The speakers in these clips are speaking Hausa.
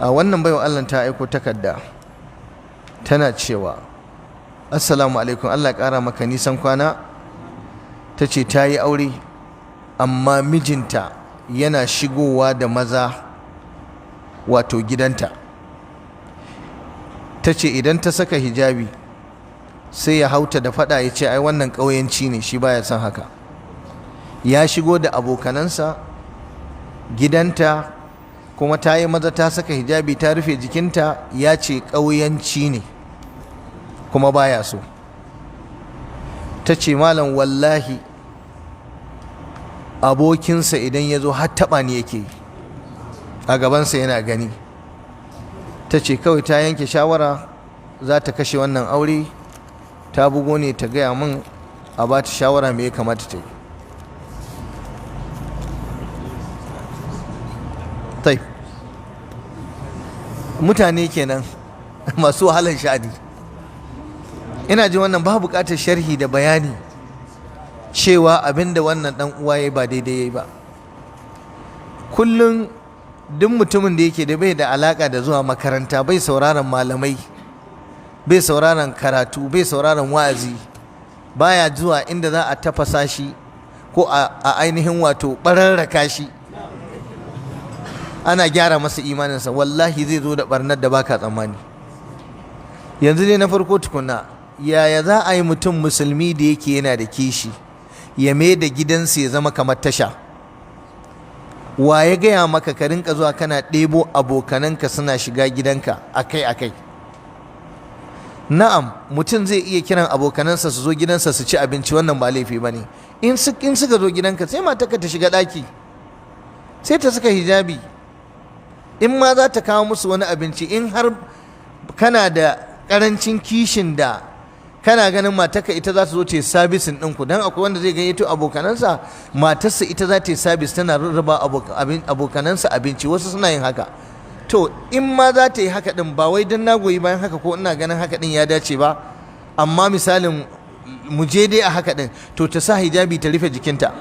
A wannan baiwa Allah ta aiko takarda tana cewa, "Assalamu alaikum, Allah ƙara maka nisan kwana." Ta ce ta yi aure, amma mijinta yana shigowa da maza wato gidanta. Ta ce idan ta saka hijabi sai ya hauta da fada, ya ce ai wannan ƙauyenci ne, shi baya son haka. Ya shigo da abokanansa gidanta, kuma ta yi maza ta saka hijabi ta rufe jikinta, ya ce ƙauyenci ne kuma baya so. Ta ce, "Malam, wallahi abokinsa idan ya zo har taɓa ni yake a gabansa yana gani." Ta ce kawai ta yanke shawara za ta kashe wannan aure. Ta bugo ne ta gaya min a ba ta shawara me ya kamata ta yi. Tai mutane kenan masu wahalar sha'ani. Ina ji wannan ba buƙatar sharhi da bayani cewa abinda wannan dan uwa yayi ba daidai yayi ba. Kullum duk mutumin da yake da bai da alaka da zuwa makaranta, bai sauraron malamai, bai sauraron karatu, bai sauraron wa'azi, baya zuwa inda za a tafasa shi ko a ainihin wato bararraka shi ana gyara masa imaninsa, wallahi zai zo da barnar da baka tsammani. Yanzu ne na farko tukuna, yaya za a yi mutum musulmi da yake yana da kishi ya mai da gidansa ya zama kamar tasha? Wa ya gaya maka ka rinka zuwa kana ɗebo abokananka suna shiga gidanka akai akai? Na'am, mutum zai iya kiran abokanansa su zo gidansa su ci abinci, wannan ba laifi ba ne. In suka zo gidanka, sai matarka ta shiga ɗaki, sai ta saka hijabi. In ma za ta kawo musu wani abinci, in har kana da ƙarancin kishin da kana ganin matarka ita za ta zo ta yi servicing ɗinku, don akwai wanda zai gayyato abokanansa, matarsa ita za ta yi service, tana rarraba abokanansa abinci. Wasu suna yin haka. To, in ma za ta yi haka ɗin, ba wai don na goyi bayan haka ko ina ganin haka ɗin ya dace ba, amma misalin mu je dai a haka ɗin, to ta sa hijabi ta rufe jikinta.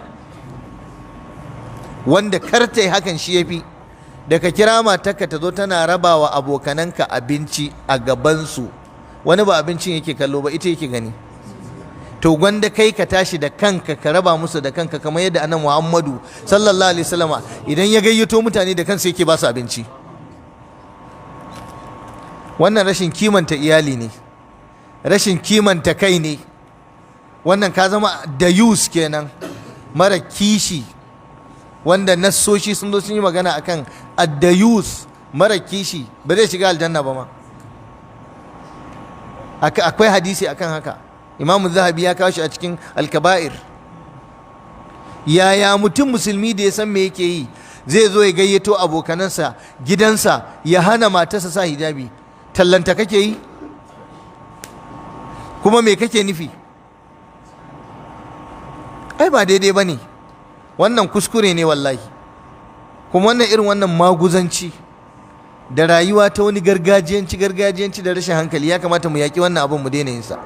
Wanda kar ta yi hakan shi ya fi da ka kira matarka ta zo tana raba wa abokananka abinci a gabansu. Wani ba abincin yake kallo ba, ita yake gani. To, gwanda kai ka tashi da kanka ka raba musu da kanka, kamar yadda Annabi Muhammadu sallallahu alaihi wasallama idan ya gayyato mutane, da kansa yake ba su abinci. Wannan rashin kimanta iyali ne, rashin kimanta kai ne. Wannan ka zama dayus kenan, mara kishi, wanda nassoshi sun zo sun yi magana akan addayus, mara kishi ba zai shiga aljanna ba ma. Akwai hadisi akan haka, Imamu Zahabi ya kawo shi a cikin Alkaba'ir. Yaya mutum musulmi da ya san me yake yi zai zo ya gayyato abokanansa gidansa ya hana matarsa sa hijabi? Tallanta kake yi? Kuma me kake nufi? Ai ba daidai ba ne wannan, kuskure ne wallahi. Kuma wannan irin wannan maguzanci da rayuwa ta wani gargajiyanci gargajiyanci da rashin hankali, ya kamata mu yaƙi wannan abin, mu daina yin sa.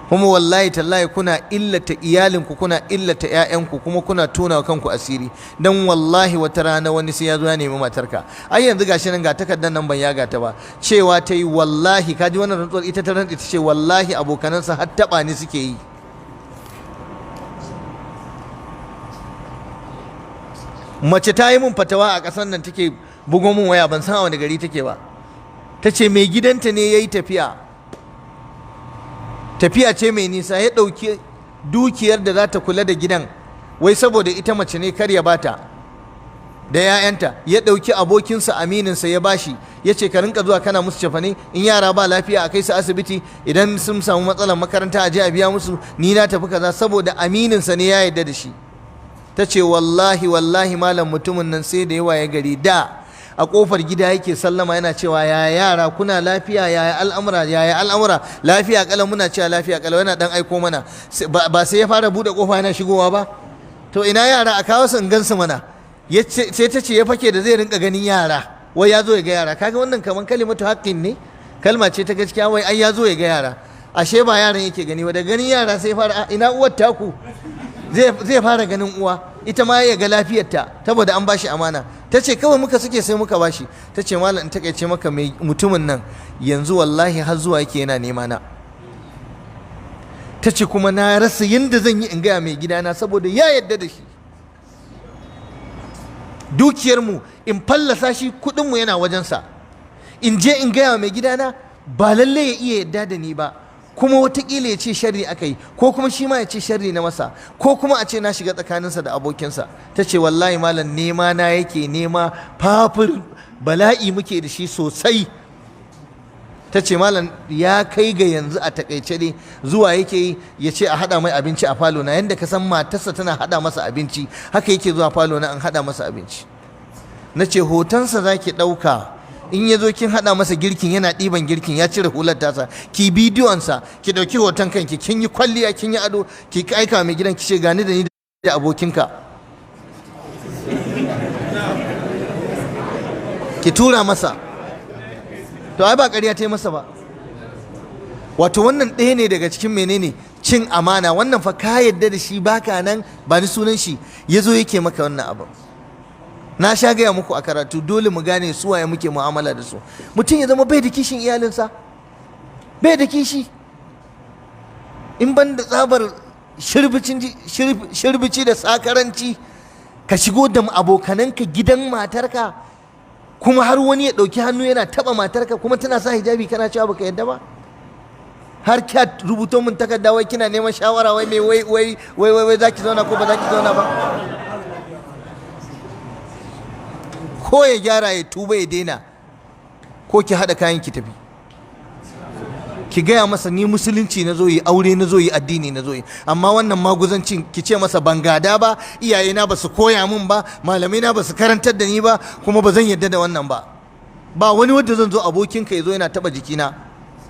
Kuma wallahi tallahi kuna illata iyalinku, kuna illata 'ya'yanku, kuma kuna tona kanku asiri, dan wallahi wata rana wani sai ya zo ya nemi matarka. Ai yanzu gashi nan, ga takardar nan, ban yaga ta ba, cewa ta yi wallahi, kaji wannan rantsuwar, ita ta rantsi ta ce wallahi abokanansa har taɓa ni suke yi. Mace ta yi mun fatawa a ƙasar nan, take bugo mun waya, ban san a wani gari take ba. Ta ce mai gidanta ne ya yi tafiya, tafiya ce mai nisa, ya ɗauki dukiyar da za ta kula da gidan, wai saboda ita mace ne kar ya bata da 'ya'yanta, ya ɗauki abokinsa, amininsa, ya bashi, ya ce ka rinka zuwa kana musu cefane, in yara ba lafiya a kai su asibiti, idan sun samu matsalar makaranta a je a biya musu, ni na tafi kaza, saboda amininsa ne, ya yarda da shi. Ta ce wallahi wallahi malam, mutumin nan sai da yawa ya gari da a kofar gida yake sallama, yana cewa, "Ya yara, kuna lafiya? Yaya al'amura? Yaya al'amura? Lafiya kalau?" Muna cewa lafiya kalau. Yana dan aiko mana ba sai ya fara bude kofa yana shigowa ba. To, ina yara? A kawo su in gansu mana. Sai ta ce ya fake da zai rinka ganin yara, wai ya zo ya ga yara. Kaga wannan kaman kalimatu haqqin ne, kalma ce ta gaskiya, wai ai ya zo ya ga yara. Ashe ba yaran yake gani ba. Da ganin yara sai fara, "Ina uwar taku?" Zai fara ganin uwa. Ita ma ya ga lafiyarta saboda an bashi amana. Ta ce kawai muka suke sai muka bashi. Ta ce, malam, in takaice maka, mai mutumin nan yanzu wallahi har zuwa yake yana nema na. Ta ce kuma na rasa yadda zan yi in gaya mai gidana saboda ya yadda da shi. Dukiyarmu in fallasa shi, kuɗinmu yana wajensa. In je in gaya mai gidana, ba lalle ya iya yadda da ni ba, kuma watakila ya ce sharri aka yi, ko kuma shi ma ya ce sharri na masa, ko kuma a ce na shiga tsakaninsa da abokinsa. Ta ce wallahi malam, nema na yake, nema fafur, bala'i muke da shi sosai. Ta ce malam, ya kai ga yanzu a takaice ne zuwa yake yi ya ce a haɗa mai abinci a falo na. Yanda ka san matarsa tana haɗa masa abinci, haka yake zuwa falo na an haɗa masa abinci. Na ce hotonsa za ki ɗauka in ya zo kin haɗa masa girkin, yana ɗiban girkin ya cire hular tasa, ki bidiyonsa, ki ɗauki hoton kanki kin yi kwalliya, kin yi ado, ki aika mai gidan, ki ce gani da ni da abokinka, ki tura masa. To ai ba ƙarya ta yi masa ba. Wato wannan ɗaya ne daga cikin menene cin amana. Wannan fa ka yadda da shi, baka nan, ba ni sunan shi, ya zo yake maka wannan abin. Na sha gaya muku a karatu, dole mu gane su waye muke mu'amala da su. Mutum ya zama bai da kishin iyalinsa, bai da kishi, in ban da tsabar shirbici da sakaranci, ka shigo da abokananka gidan matarka, kuma har wani ya ɗauki hannu yana taɓa matarka, kuma tana sa hijabi, kana cewa baka yadda ba. Har kya rubuto min takarda wai kina neman shawara, wai me, wai wai wai wai wai zaki zauna ko ba zaki zauna ba. Ko ya gyara ya tuba ya daina, ko ki haɗa kayan ki tafi. Ki gaya masa, ni musulunci na zo yi, aure na zo yi, addini na zo yi, amma wannan maguzancin, ki ce masa ban gada ba, iyayena ba su koya min ba, malamai na ba su karantar da ni ba, kuma ba zan yarda da wannan ba. Ba wani wanda zan zo abokinka ya zo yana taba jikina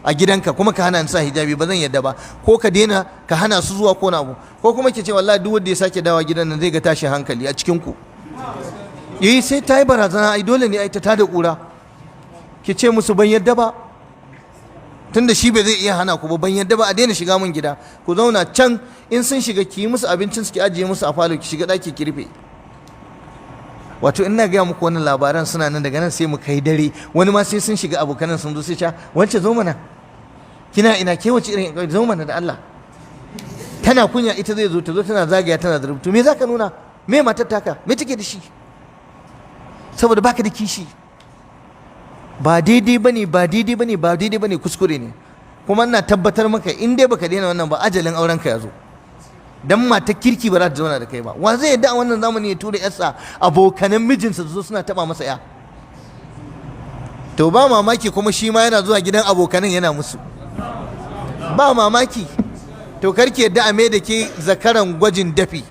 a gidanka kuma ka hana ni sa hijabi, ba zan yarda ba. Ko ka daina, ka hana su zuwa, ko na abu, ko kuma ki ce wallahi duk wanda ya sake dawa gidan nan zai ga tashin hankali a cikin ku. Yi sai ta yi barazana, ai dole ne ai ta tada kura. Ki ce musu ban yarda ba, tunda shi bai zai iya hana ku ba, ban yadda ba, a daina shiga mun gida, ku zauna can. In sun shiga, ki yi musu abincin su, ki ajiye musu a falo, ki shiga ɗaki ki rufe. Wato ina gaya muku wannan labaran suna nan, daga nan sai mu kai dare. Wani ma sai sun shiga, abokanan sun zo, sai ca wance, zo mana, kina ina ke, wace irin, zo mana da Allah. Tana kunya, ita zai zo, ta zo tana zagaya tana da rubutu. Me zaka nuna me matar taka, me take da shi? Saboda baka da kishi. Ba daidai bane, ba daidai bane, ba daidai bane, kuskure ne. Kuma ina tabbatar maka, in dai baka daina wannan ba, ajalin auren ka ya zo, dan matar kirki ba za ta zauna da kai ba. Wa zai yadda a wannan zamani ya tura yarsa, abokanan mijinsa su zo suna taba masa ya? To ba mamaki kuma shi ma yana zuwa gidan abokanan yana musu, ba mamaki. To karki yadda a mai da ke zakaran gwajin dafi.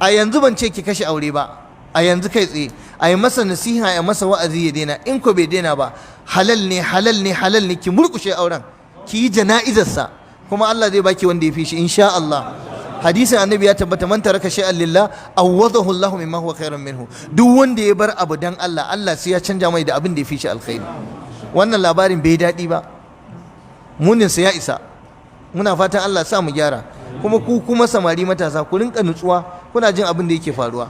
A yanzu ban ce ki kashe aure ba. A yanzu kai tsaye a yi masa nasiha, a masa wa'azi ya daina. In ko bai daina ba, halal ne, halal ne, halal ne ki murkushe auren, ki yi jana'izarsa, kuma Allah zai baki wanda ya fi shi insha Allah. Hadisin Annabi ya tabbata: man taraka shay'an lillah awwadahu Allahu mimma huwa khairun minhu. Duk wanda ya bar abu dan Allah, Allah sai ya canja mai da abin da ya fi shi alkhairi. Wannan labarin bai daɗi ba, muninsa ya isa. Muna fatan Allah sa mu gyara. Kuma ku kuma samari matasa, ku rinka nutsuwa kuna jin abin da yake faruwa.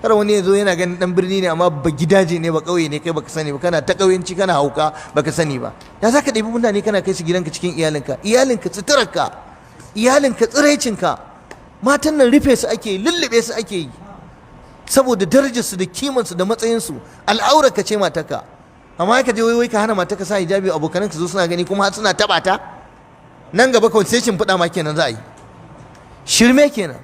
Kada wani ya zo yana ganin dan birni ne, amma ba gidaje ne, ba kauye ne, kai baka sani ba, kana ta kauyenci, kana hauka, baka sani ba. Ya zaka ɗebi mutane kana kai su gidanka, cikin iyalinka? Iyalinka suturarka, iyalinka tsiraicinka. Matan nan rufe su ake, lullube su ake yi saboda darajarsu da kimansu da matsayinsu. Al'aurarka ce matarka, amma ka je wai wai ka hana matarka sa hijabi, abokanan zo suna gani, kuma har suna taɓa ta. Nan gaba kawai sai shimfiɗa ma kenan za a yi. Shirme kenan.